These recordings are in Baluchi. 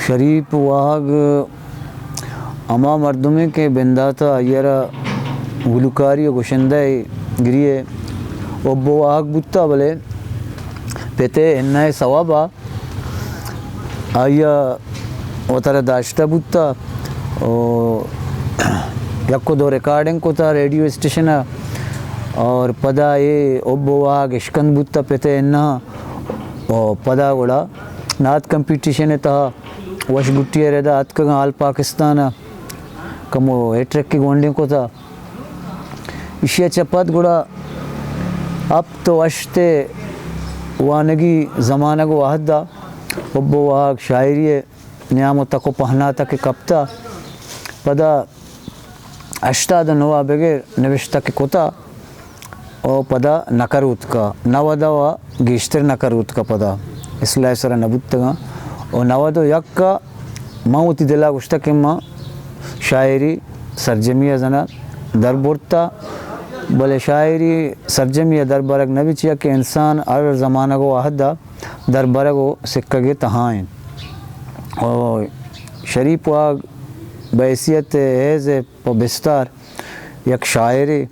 شریپ واہگ ہما مردمے کہ بندات ءَ آئی ءَ را گلوکاری ءُ گشندہ گری ءِ حب ءُ واہگ بوتہ، بلے پت ءِ ہنہ ءِ سوب ءَ آئی ءَ وتارا داشتہ بوتہ ءُ یک ءُ دو ریکارڈنگ کتہ ریڈیو اسٹیشن ءَ، اور پدا اے حب ءُ واہگ اشکند بوتہ پت ءِ ہنہ ءَ، ءُ پدا گڑا نعت کمپیٹیشن ءِ تہا وش گٹی ءِ ردا اتکگاں آل پاکستان ءَ کمو ہیٹرک گونڈیں کتہ۔ ایشی ءَ چہ پد گڑا ہپت ءُ ہشت ءِ وانگی زمانگ ءُ وہد ءَ حب ءُ واہگ شاعری ءِ نیام ءُ تک ءُ پہنات ءَ کہ کپتہ، پدا ہشتاد ءُ نو ءَ بگر نبشتہ کہ کتہ، ءُ پدا نہ کروتکہ، نود ءَ گیشتر نہ کروتکہ، پدا اصلاح ءِ سرا نہ بوتگاں۔ ءُ نود ءُ یک ءَ من وتی دل ءَ گوشتہ کہ من شاعری سرجمی ءَ زاناں در برتہ، بلے شاعری سرجمی ءَ در برگ نہ بیت، چیا کہ انسان ہر زمانگ ءُ وہد ءَ در برگ ءُ سکگ ءِ تہا اِنت۔ ءُ شریپ واہگ بحیثیت ایز ءِ پہ بستار یک شاعرے،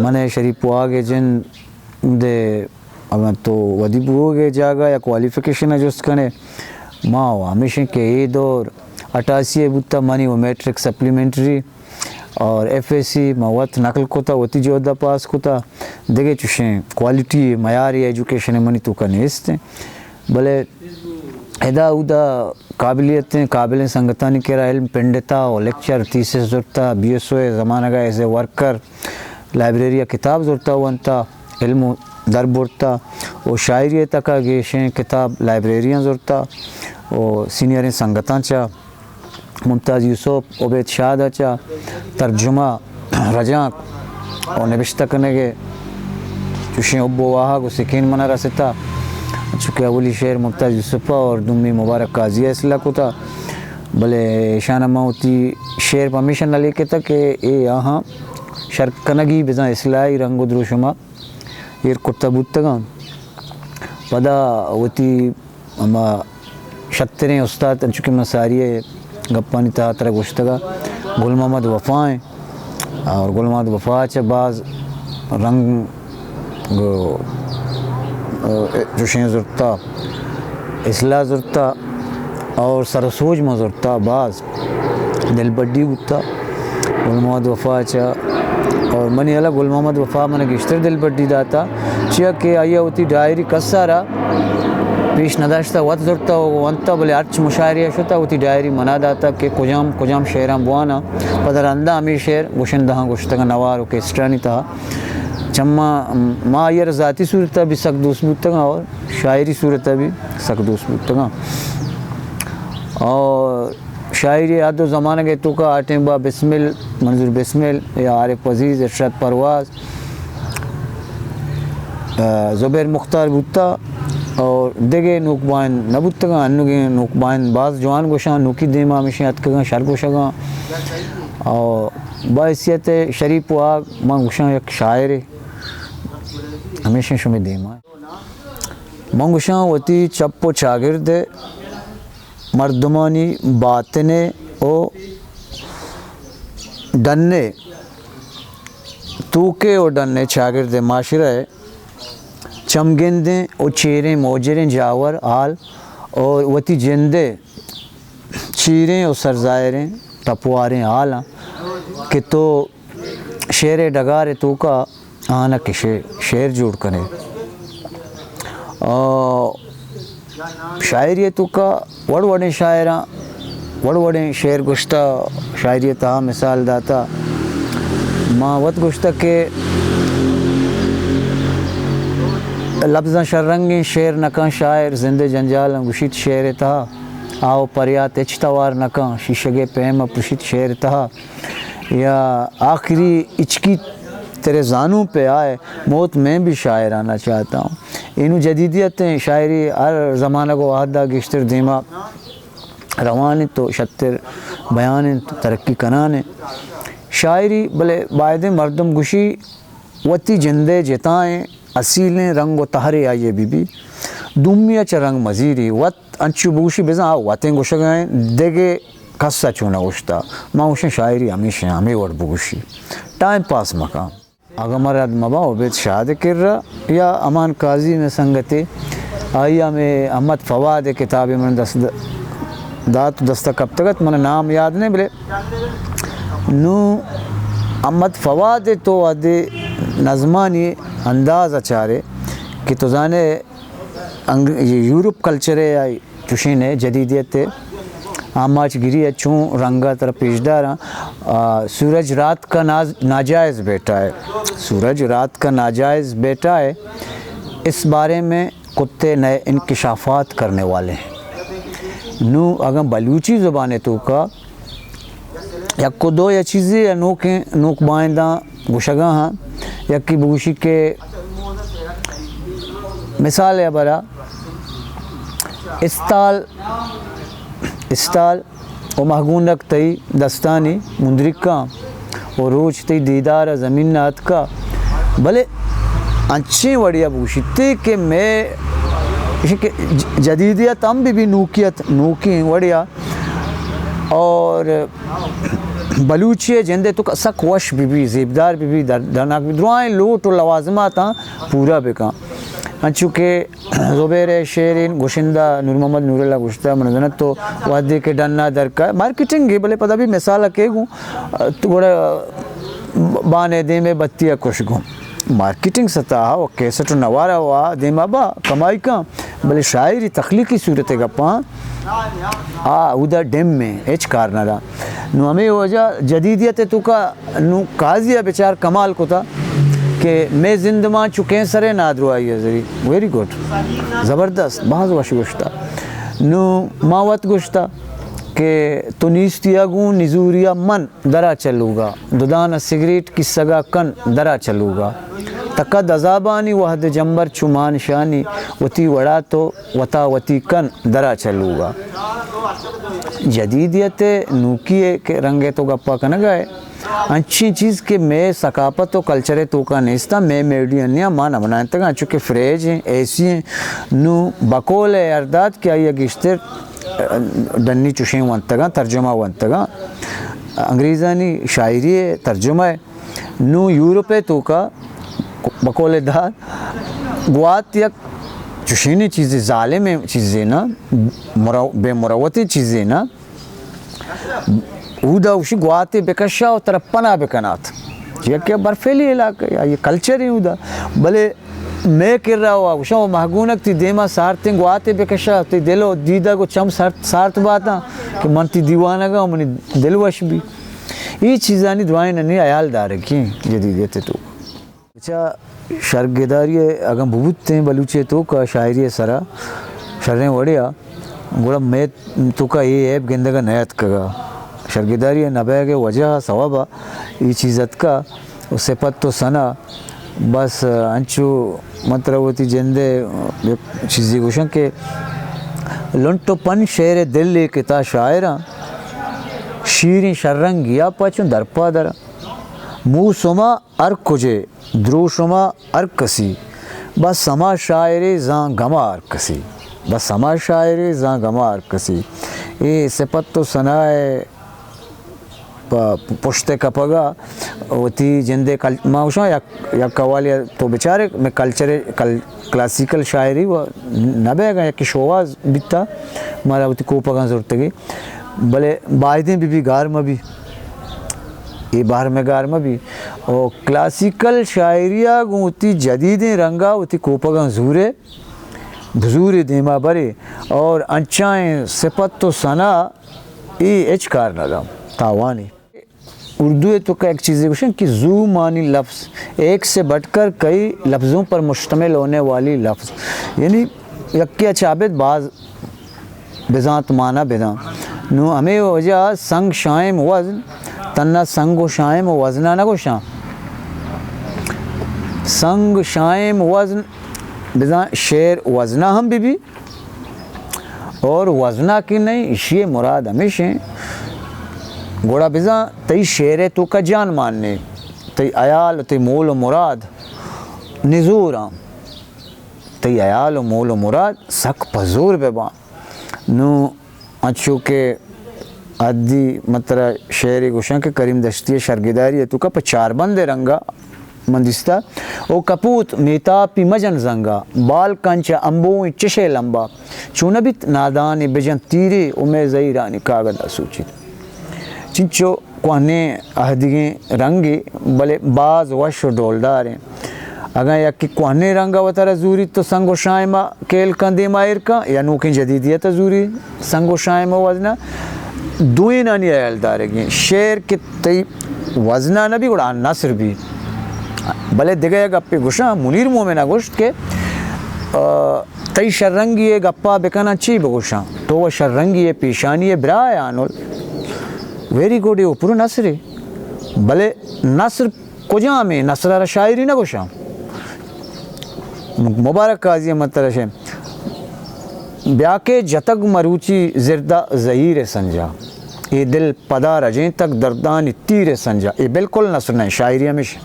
من ءَ شریپ واہگ ءِ جند ءِ، اگاں تو ودی بوگ ءِ جاگہ یا کوالیفکیشن ءَ جست کن ئے، ما ءَ ہمیش اِنت کہ اے دور اٹھاسی ءَ بوتہ، منی ءَ میٹرک سپلیمنٹری اور ایف ایس سی ما وت نقل کتہ، وتی جہد ءَ پاس کتہ، دگہ چوشیں کوالٹی معیاری ایجوکیشن منی توکا نیست اِنت۔ بلے ادا اودا قابلیتیں، قابلیں سنگتانی کرا علم پنڈتا ءُ لیکچر، تھیسس زرتا، بی ایس او ءِ زمانگ ءَ ایز اے ورکر لائبریری ءَ کتاب زرتا، ونتا، علم در برتا ءُ شاعری ءِ تکا گیشیں کتاب لائبریریاں زرتا ءُ سینئریں سنگتاں چہ ممتاز یوسف، عبید شاد ءَ چہ ترجمہ، رجانک ءُ نبشتہ کنگ ءِ چوشیں حب ءُ واہگ ءُ سکین من ءَ رستہ، چونکہ اولی شعر ممتاز یوسف ءَ اور دومی مبارک قاضی ءَ اصلاح کتہ، بلے ایشان ءَ من وتی شعر پمیشا نہ لیکتہ کہ اے آہاں شر کنگی بزاں اصلاحی رنگ ءُ دروشم ءَ ایر کرتہ بوتگاں۔ پدا وتی ہما شتریں استاد، انچو کہ من ساری ءِ گپانی تہا ترا گوشتگ ءَ، گل محمد وفا ایں، اور گل محمد وفا چہ باز رنگ ءُ، ءُ، چوشیں زرتا، اصلاح زرتا اور سر ءُ سوج ما زرتا، باز دلبڈی بوتا۔ گل محمد وفا چہ، اور منی ہیالا گل محمد وفا من گیشتر دلبڈی داتا، چیا کہ آئی ءَ وتی ڈائری کس ءَ را پیش نداشتہ، وت زرتہ ءُ ونتہ، بلے ہرچ مشاعرے ءَ شتہ وتی ڈائری منا داتہ کہ کجام کجام شعراں بواناں۔ پدا رندا ہمے شعر گشندہاں گشتگاں نوار ءُ کیسٹانی تہا۔ چما ما آئی ءَ را ذاتی صورت ءَ بھی سک دوست بوتگاں اور شاعری صورت ءَ بھی سک دوست بوتگاں۔ اور شاعری ءِ حد ءُ زمانگ ءِ توکا آ ٹائم با بسمل، منظور بسمل یا عارف عزیز، ارشاد پرواز، ءُ زبیر مختار بوتا اور دگہ نوک بائند نہ بوتگاں۔ انوگیں نوک بائند باز جوان گوشاں، نوکی دیما ہمیشیں اتکگاں، شر گوشگاں۔ اور بحیثیت شریپ واہگ من گوشاں یک شاعرے ہمیشیں شمے دیما۔ من گوشاں وتی چپ ءُ چاگرد ءِ مردمانی باتن ءُ ڈن ءِ توک ءُ ڈن ءِ چاگرد ءِ معاشرہ ءِ چمگندیں ءُ چیریں موجریں جاور حال اور وتی جند ءِ چیریں ءُ سرزاہریں ٹپواریں حالاں کہ تو شعر ءِ ڈگار ءِ توکا آناں کشے، شعر جوڑ کنے۔ آ، شاعری ءِ توکا وڑ وڑیں شاعراں وڑ وڑیں شعر گوشتہ، شاعری ءِ تہا مثال داتہ۔ ما وت گوشتہ کہ لبزاں شررنگیں شعر نکاں شاعر، زند ءِ جنجالاں گوشیت شعر ءِ تہا، آہ ءُ پریات ہچ توار نکاں، شیشگ ءِ پیم ءَ پرشیت شعر ءِ تہا۔ یا آخری ہچکی تیرے زانوں پہ آئے، موت میں بھی شاعرانہ چاہتا ہوں۔ اینو جدیدیت ایں، شاعری ہر زمانگ ءُ وہد ءَ گیشتر دیما روان انت ءُ شتر بیان انت، ترقی کنان انت۔ شاعری بلے بایدیں مردم گوشی وتی جند ءِ جتائیں اصیلیں رنگ ءُ تہرے آئی ءَ بہ بی، دومی ءَ چہ رنگ مزیری، وت انچو بگوشی بزاں آ وتیں گوشگ ءَ ایں، دگہ کس ءَ چو نہ گوشتہ۔ ما گوشیں شاعری ہمیش ایں، ہمے وڑ بگوشی، ٹائم پاس مکن۔ اگاں من رد مباں، عبید شاد ءِ کرا یا امان قاضی مئے سنگتے، آئی ءَ ہمے احمد فواد ءِ کتابے من دست دات، دست ءَ کپتگ ات، من نام یاد نہ، بلے نوں احمد فواد ءِ تو وہدے نظمانی انداز ءَ چارے کہ تو زانے انگ-، یورپ کلچر ءِ آئی چوشیں ءَ جدیدیت ءِ آماچ گری ءَ چون رنگ ءَ ترا پیش داراں۔ آ، سورج رات کا ناز-، ناجائز بیٹا ہے۔ سورج رات کا ناجائز بیٹا ہے، اس بارے میں کتے نئے انکشافات کرنے والے ہیں۔ نوں اگاں بلوچی زبان ءِ توکا یک و دو یا چیزے یا نوکیں، نوک بائنداں گوشگا ہاں، یکی بگوشی کہ مثال ءِ برا استال، استال و مہگونک تئی دستانی مندرکاں و روچ تئی دیدار ءَ زمین ءَ اتکا، بلے انچیں وڑیا بگوشیتے کہ مئے کہ ج-، جدیدیت ہم بہ بی، نوکیت، نوکیں وڑیا اور بلوچی ءِ جند ءِ توکا سک وش بہ بی، زیبدار بہ بی، در-، درناک بہ بی، درائیں لوٹ و لوازماتاں پورا بکن۔ انچو کہ زبیر ءِ شعریں گشندہ نور محمد نور اللہ گوشتہ، من زاناں تو وہدے کہ ڈنا درکا مارکیٹنگ ءَ، بلے پدا بھی مثال ءَ کہ گوں تو گڑا بانے دیم ءَ بتی ءَ کش گوں۔ مارکیٹنگ ستا و کیسٹ و نوارا و دیما با کمائی کن، بلے شاعری تخلیقی صورت ءِ گپاں آ اودا ڈم ءَ ہچ کار نہ دا۔ نوں ہمے وجہ جدیدیت ءِ توکا نوں قاضی ءَ بچار کمال کتا کہ مئے زندمان چو کینسر ءِ نادراہی ءَ زری۔ ویری گڈ، زبردست، باز وش گوشتا۔ نوں ما وت گوشتا کہ تو نیستی ءَ گوں نزوری ءَ من درا چہ لوگا، ددان ءَ سگریٹ کیسگا کن درا چہ لوگا۔ تکد عذابانی وہد جمبر چو مانشانی، وتی وڑا تو وتا وتی کن درا چہ لوگا۔ جدیدیت ءِ نوکی ءِ کہ رنگ ءَ تو گپا کنگا ئے، انچیں چیز کہ مئے ثقافت و کلچر ءِ توکا نیستاں، مئے میڈیا نیاں، ما نہ بنائینتگاں، چونکہ فریج ایں، اے سی ایں، نوں بقول ءِ ارداد کہ آئی ءَ گیشتر ڈنی چوشیں ونتگاں، ترجمہ ونتگاں، انگریزانی شاعری ءِ ترجمہ ءَ۔ نوں یورپ ءِ توکا بقول داد گوات یک چوشینیں چیزے، ظالمیں چیزے نہ، مرو-، بے مروتیں چیزے نہ۔ اودا اوشی گواتے بکشا و ترا پناہ بکنات۔ چیا کہ برفیلی علاقہ یا یہ کلچر ایں اودا۔ بلے مئے کرا و گوشاں و مہگونک تئی دیما سارتیں گواتے بکشا، تئی دل و دیدگ و چم سارت، سارت باتاں کہ من تئی دیوانگاں و منی دل وش بی۔ اے چیزانی درائیں ننی حیال دارگی ایں جدیدیت ءِ توکا۔ بچا شرگداری ءَ اگاں ببوتیں بلوچی ءِ توکا شاعری ءِ سرا شریں وڑے ءَ، گڑا مئے توکا اے عیب گندگ ءَ نیاتکگ ءَ۔ شرگداری ءِ نہ بیگ ءِ وجہ ءَ سوب ءَ اے چیز اتکا و صفت و ثنا بس انچو من ترا وتی جند ءِ یک چیزے گوشاں کہ لنٹ و پن شعر ءِ دل ءِ کہ تا شاعراں، شیریں شررنگی ءَ پہ چون درپا دراں۔ موسما ہر کجے، دروشما ہر کسی، بس ہما شاعرے زاں گما ہر کسی، بس ہما شاعرے زاں گما ہر کسی۔ اے صفت و ثنا ءِ پہ پشت ءِ کپگ ءَ وتی جند ءِ کل-، ما گوشاں یک، یک حوالے ءَ تو بچارے مئے کلچر ءِ کل-، کلاسیکل شاعری و نہ بیگ ءَ یکے شوہاز بیتا، مارا وتی کوپگاں زرتگی، بلے بایدیں بہ بی گار مہ بی، اے بہر مئے گار مہ بی۔ و کلاسیکل شاعری ءَ گوں وتی جدیدیں رنگ ءَ وتی کوپگاں زورے، بزورے دیما برے اور انچائیں صفت و ثنا اے ہچ کار نہ داں، تاوانے۔ اردو ءِ توکا یک چیزے گوشن کہ زو معنی لفظ، ایک سے بڑھ کر کئی لفظوں پر مشتمل ہونے والی لفظ، یعنی یکے ءَ چابت باز بزانت مانا بداں۔ نوں ہمے وجہ ءَ سنگ شائم وزن، تنا سنگ و شائم و وزنا نہ گوشاں۔ سنگ شائم وزن بزاں شعر وزنا ہم بہ بی، اور وزنا کہ نہیں، ایشی ءِ مراد ہمیش ایں۔ گڑا بزاں تئی شعر ءِ توکا جان مان نے، تئی حیال و تئی مول و مراد نزوراں، تئی حیال و مول و مراد سک پزور بہ باں۔ نوں انچو کہ ادی من ترا شعرے گوشاں کہ کریم دشتی ءِ شرگداری ءِ توکا پہ چاربند ءِ رنگا من دیستا، او کپوت میتاپی مجن زنگا، بال کنچ امبوئیں چشے لمبا، چون بیت نادانے بجن تیرے، او مئے زہیرانی کاگدا سوچیت۔ چنچو کوہنیں عہدیگیں رنگے، بلے باز وش و ڈولداریں۔ اگاں یکے کوہنیں رنگ ءَ وتارا زوریت تو سنگ و شائم ءَ کیل کن، دیم ءَ ایر کن، یا نوکیں جدیدیت ءَ زوری سنگ و شائم ءُ وزن ءَ، دوئینانی ہیال دارگیں۔ شعر کہ تئی وزن ءَ نہ بی، گڑا آ نثر بی۔ بلے دگہ یک گپے گوشاں، منیر مومن ءَ گوشت کہ، آ، تئی شررنگی ءِ گپا بکناں چی بگوشاں؟ تو و شررنگی ءِ پیشانی ءِ برا ئے آنل۔ ویری گڈ، اے و پرو نثرے۔ بلے نثر کجامیں؟ نثر ءَ را شاعری نہ گوشاں۔ مبارک قاضی ءَ من ترا شے، بیا کہ جتگ مروچی زردا زہیر ءِ سنجا، اے دل پدا رجینتگ دردانی تیر ءِ سنجا۔ اے بالکل نثر نہ، شاعری ہمیش۔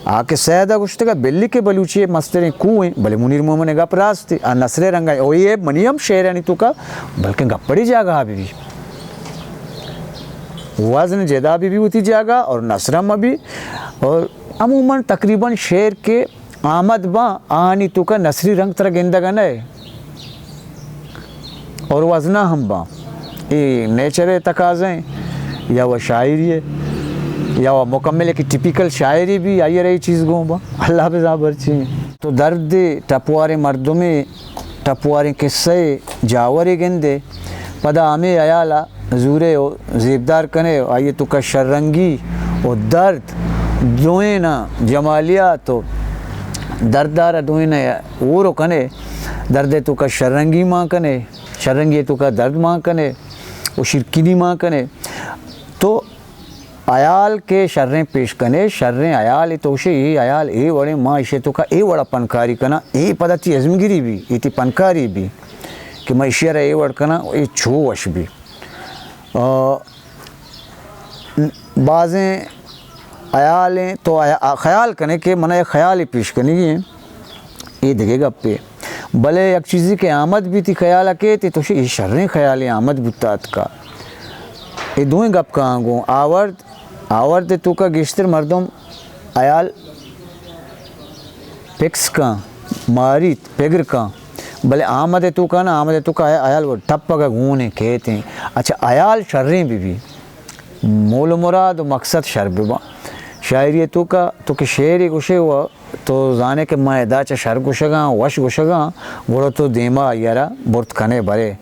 آ کہ سید ءَ گوشتگ ءَ بلی کہ بلوچی ءِ مستریں کوہ ایں، بلے منیر مومن ءِ گپ راست ایں، آ نثر ءِ رنگ ءَ ایں۔ او اے منی ہم شعرانی توکا بلکیں گپڑی جاگہ ءَ بہ بی، وزن جدا بہ بی وتی جاگہ اور نثر ہم بہ بی۔ اور عموماً تقریباً شعر کہ آمد باں، آہانی توکا نثری رنگ ترا گندگ ءَ نہ اے۔ اور وزنا ہم باں۔ اے نیچر ءِ تقاضا ایں، یا وہ شاعری اے، یا وہ مکمل ایک ٹپیکل شاعری بی، آئی ءَ را اے چیز گون باں۔ اللہ بزاں برچی۔ تو درد ءِ ٹپواریں مردمے، ٹپواریں قصہ ءِ جاورے گندے، پدا ہمے ہیال ءَ زورے و زیبدار کنے و آئی ءِ توکا شررنگی و درد دوئیناں جمالیات و درد ءَ را دوئیناں ہور و کنے، درد ءِ توکا شررنگی مان کنے، شررنگی ءِ توکا درد مان کنے و شیرکنی مان کنے۔ تو ہیال کہ شریں پیش کنے، شریں ہیالے تو گوشے، اے ہیال اے وڑیں، ما ایشی ءِ توکا اے وڑا پنکاری کناں، اے پدا تی ازمگری بی، اے تی پنکاری بی کہ ما ایشی ءَ را اے وڑ کناں، اے چو وش بی۔ آ، بازیں ہیالیں تو آ، آ خیال کنے کہ من ءَ یک خیالے پیش کنگی ایں، اے دگہ گپے۔ بلے یک چیزے کہ آمد بی تی خیال ءَ کیت، تو شی اے شریں خیالے آمد بوتا اتکا۔ اے دوئیں گپ کاں گوں آورد، آورد ءِ توکا گیشتر مردم ہیال پکس کن، ماریت، پگر کن، بلے آمد ءِ توکا نہ، آمد ءِ توکا ہیال و ٹپگ ءَ گون ایں، کیت ایں۔ اچھا، ہیال شریں بہ بی، مول و مراد و مقصد شر بہ باں۔ شاعری ءِ توکا تو کہ شعرے گوشے و تو زانے کہ من ادا چہ شر گوشگاں، وش گوشگاں، گڑا تو دیما آئی ءَ را برت کنے برے۔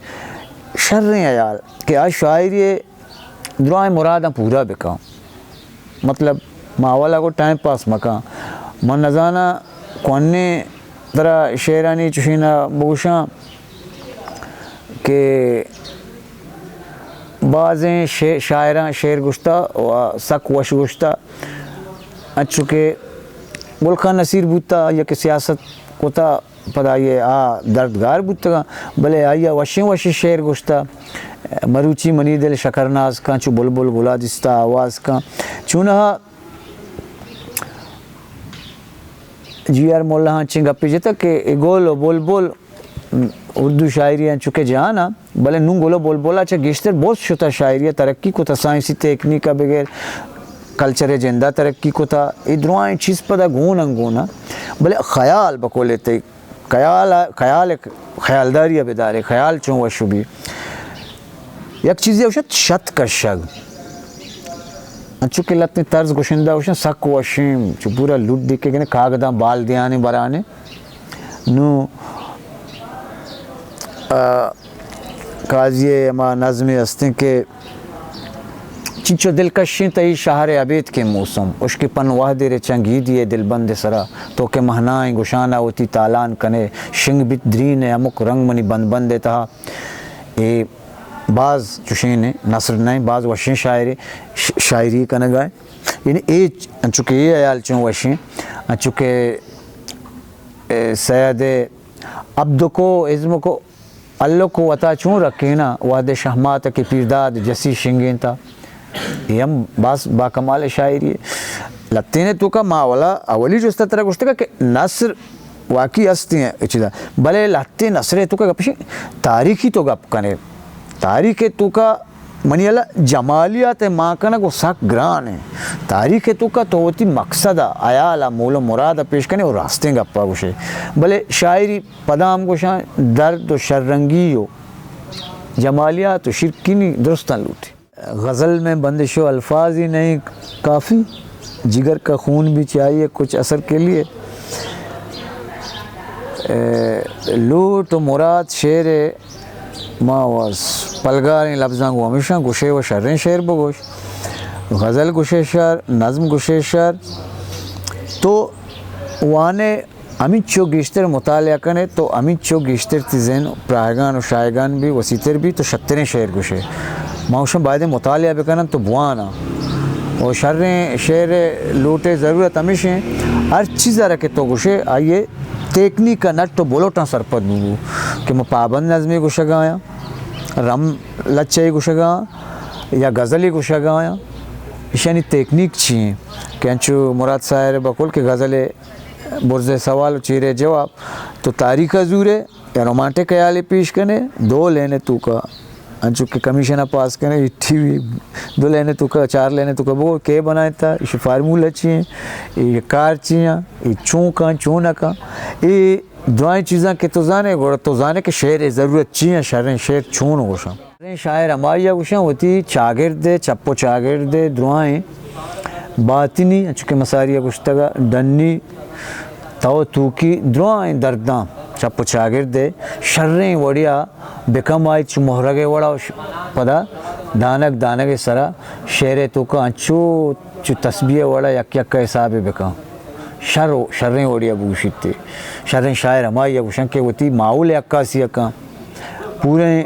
شریں ہیال کہ آ شاعری ءِ درائیں مراداں پورا بکن۔ مطلب، ماحول ءَ گوں ٹائم پاس مکن۔ من نزاناں کوہنیں ترا شعرانی چشیں ءَ بگوشاں کہ بازیں شع-، شاعراں شعر گوشتا و سک وش گوشتا، انچو کہ گل خان نصیر بوتا، آئی ءَ کہ سیاست کتا، پدا آئی ءَ آ دردگار بوتگاں، بلے آئی ءَ وشیں وشیں شعر گوشتا، مروچی منی دل شکرناز کن، چو بلبل گلا دیستا آواز کن۔ چونہا جی آر ملا انچیں گپے جتگ کہ اے گل و بلبل اردو شاعری انچو کہ جہان ءَ، بلے نوں گل و بلبل ءَ چہ گیشتر بوس شتہ، شاعری ءَ ترقی کتہ، سائنسی تکنیک ءَ بگر کلچر ءِ جند ءَ ترقی کتہ۔ اے درائیں چیز پدا گون انت گون ءَ، بلے خیال بقول تئی خیال ءَ، خیال ءَ، خیالداری ءَ بدارے، خیال چون وش بی۔ یک چیزے گوشت، شت کشگ۔ انچو کہ لہتیں طرز گشندہ گوشن سک وشیں، چو پورا لڈ کہ کنے کاگداں بال دیانے برانے۔ نوں، آ، قاضی ءِ ہما نظمے ہستیں کہ چنچو دلکشیں تئی شہر ءِ ابیتکیں موسم، اشکپن وہدے رچاں گیدی ءِ دلبند ءِ سرا، تو کہ مہنائیں گشان ءَ وتی تالان کنے، شنگ بیت درین ءِ ہمک رنگ منی بند بند ءِ تہا۔ اے باز چشیں نثر نہ، باز وشیں شاعرے، ش-، شاعری کنگا۔ یعنی اے انچو کہ اے ہیال چون وشیں، انچو کہ، اے، سید عبدکو ازمکو الکو وتا چون رکیناں، وہدے شہمات کہ پیرداد جسی شنگینتا۔ اے ہم باز باکمال شاعری۔ لہتین توکا ما اولا اولی جستا ترا گوشتگا کہ نثر واقعی ہستیں اے چیزا۔ بلے لہتیں نثرے توکا گپ اش انت، تاریخی تو گپ کنے۔ تاریخ توکا منی ہیالا جمالیات ء مان کنگ و سک گران انت۔ تاریخ توکا تو وتی مقصد ء، ہیال ء، مول و مراد ء پیش کنے و راستیں گپا گوشے۔ بلے شاعری پدا ہم گوشاں، درد و شررنگی و جمالیات و شیرکنی درستاں لوٹی۔ غزل میں بندش و الفاظ ہی نہیں کافی، جگر کا خون بھی چاہیے کچھ اثر کے لیے۔ اے، لوٹ و مراد شعر ء ما و پلگاریں لبزاں گوں ہمیشاں گوشے و شریں شعر بگوش، غزل گوشے شر، نظم گوشے شر، تو وانے ہمینچو گیشتر مطالعہ کنے تو ہمینچو گیشتر تی ذہن پراہگان و شاہگان بی، وسیع تر بی، تو شتریں شعر گوشے۔ ما گوشاں بایدیں مطالعہ بکنن تو بواناں۔ و شریں شعر لوٹے ضرورت ہمیش ہیں، ہر چیز را کہ تو گوشے آئیے تکنیک نٹ و بلوٹاں سرپد بو کہ ما پابند نظمی گوشگایاں، رم لچہی گوشگایاں یا غزلی گوشگایاں، ایشانی تکنیک چی ہیں کہ انچو مراد ساحر بقول کہ غزل برز سوال و چیرے جواب، تو تاریخ ء زورے یا رومانٹک خیالے پیش کنے، دو لینے توکا انچو کہ کمیشن ء پاس کنے، ای ٹی وی دو لینے توکا، چار لینے توکا بگو کے بنائیں تا، ایشی فارمولا چی ہیں، یہ کار چی ہیں، یہ چون کن، چون نہ کن، یہ دوائیں چیزاں کہ تو زانے، گوڑا تو زانے کہ شعر ضرورت چی ہیں، شریں شعر چون گوشاں۔ شریں شاعر ہمائی ء گوشاں وتی چاگرد ء، چپ و چاگرد ء درائیں باطنی، انچو کہ مساری ء گوشتگ ء ڈنی، تو توکی درائیں درداں چپ و چاگرد ء شریں وڑیا بکم، آئی چو مہرگ ء وڑا ش-، پدا دانگ دانگ ء سرا شعر ء توکا انچو چو تسبیح ء وڑا یک یک ء حساب ء بکن۔ شر و شریں وڑیا بگوشیت۔ شریں شاعر ہمائی ء گوشن کہ وتی ماحول ء عکاسی ء کن، پوریں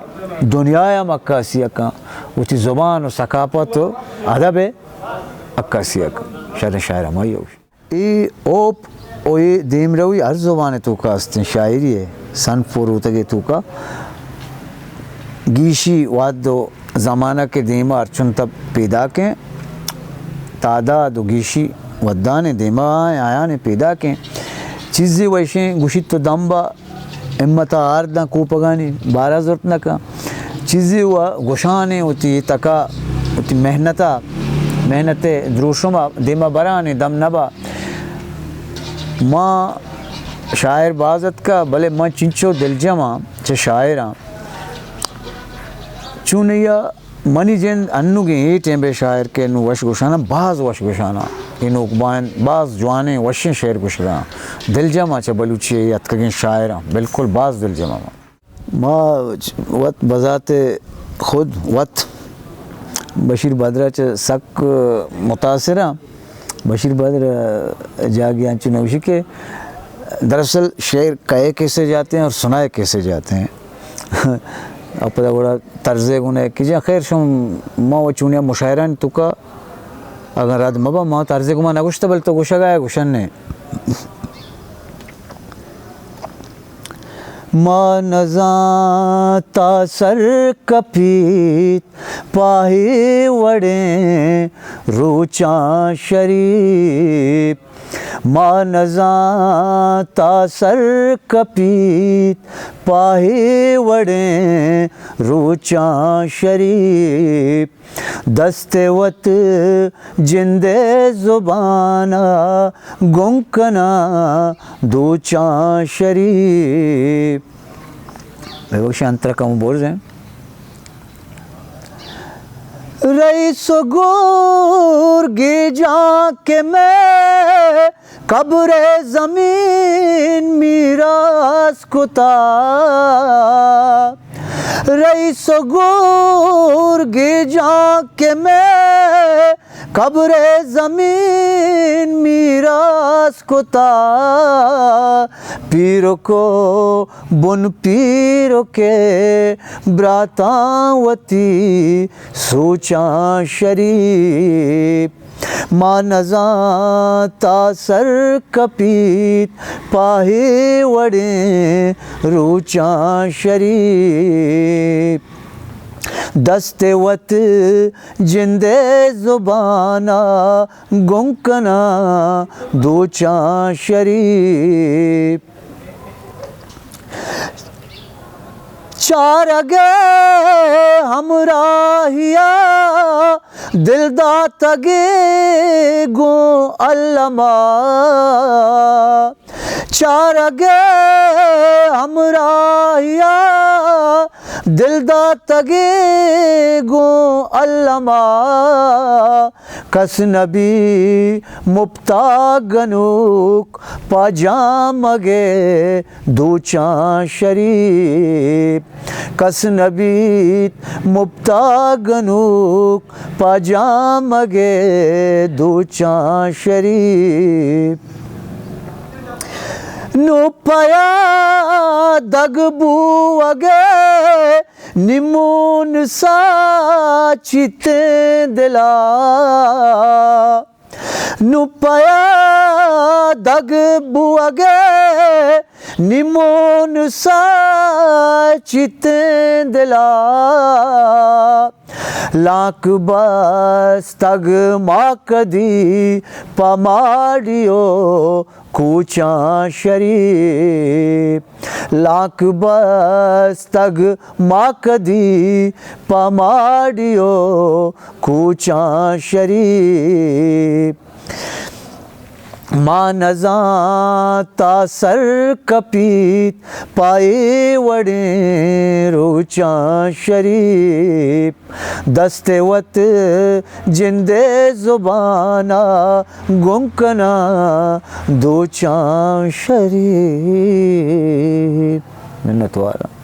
دنیا ء ہم عکاسی ء کن، وتی زبان و ثقافت و ادب ء عکاسی ء کن۔ شریں شاعر ہمائی ء گوشن۔ اے اوپ و اے دیمروی ہر زبان ء توکا استیں شاعری ء صنف و روتگ ء توکا گیشی وھد و زمانگ ء دیما ہرچنت پیداکیں تعداد و گیشی وھدانی دیما آیانی پیداکیں چیزے و ایشیں گوشیت تو دمبا ہمت ء آر داں کوپگانی بارا زرت نہ کن۔ چیزے و گوشانے وتی تکا وتی محنت ء، محنت ء دروشم ء دیما برانے دم نبا۔ ما شاعر باز اتکا، بلے من چنچو دلجم آں چہ شاعراں۔ چونیا منی جند انوگیں اے ٹیم بے شاعر کہ نو وش گوشانا، باز وش گوشانا۔ اے نوک بائن باز جوانیں وشیں شعر گوشگاں۔ دلجم آں چہ بلوچی اتکگیں شاعراں، بالکل باز دلجم آں۔ ما وت بذات خود وت بشیر بدر ء چہ سک متاثر آں۔ بشیر بدر ء جاگے انچو نوشی کہ دراصل شعر کہے کیسے جاتے ہیں اور سنائے کیسے جاتے ہیں۔ اور پدا گڑا طرزے گنے کہ جا خیر شم ما و چونیا مشاعرانی توکا اگر رد مبا ما طرزے گما نگوشتا بل تو گوشگا ہے گوشن نے۔ ما نزانتا سر کپیت پاہے وڑیں روچاں شریپ۔ ما نزانتا سر کپیت پاہے وڑیں روچاں شریپ۔ دست وت جندے زبانا گنگ کناں دوچاں شریپ۔ بے بخش انتر کم برز ہیں۔ رئیس و گور گیجاں کہ میں قبر زمین میراث کتا۔ رئیس و گور گیجاں کہ میں قبر زمین میراث کتا۔ پیرک و بن پیرکے براتاں وتی سوچاں شریپ۔ ما نزانتا سر کپیت پاہے وڑیں روچاں شریپ۔ دست وت جندے زبانا گنگ کناں دوچاں شریپ۔ چارگ ءِ ہمراہیا دل داتگے گوں الما۔ چارگ ءِ ہمراہیا دل داتگے گوں الما۔ کس نبی مپتا گنوک پہ جامگ ءِ دوچاں شریپ۔ کس نبیت مپتا گنوک پہ جامگ ءِ دوچاں شریپ۔ نوں پیا دگ بوگ ءِ نیمون ساچتیں دلا۔ نوں پیا دگ بوگ ءِ نیمون ساچتیں دلا۔ لانک بستگ ما کدی پہ ماڑی ءُ کوچاں شریپ۔ لانک بستگ ما کدی پہ ماڑی ءُ کوچاں شریپ۔ ما نزانتا سر کپیت پہ اے وڑیں روچاں شریپ۔ دست وت جند ءِ زبانا گم کناں دوچاں شریپ۔ منتواراں۔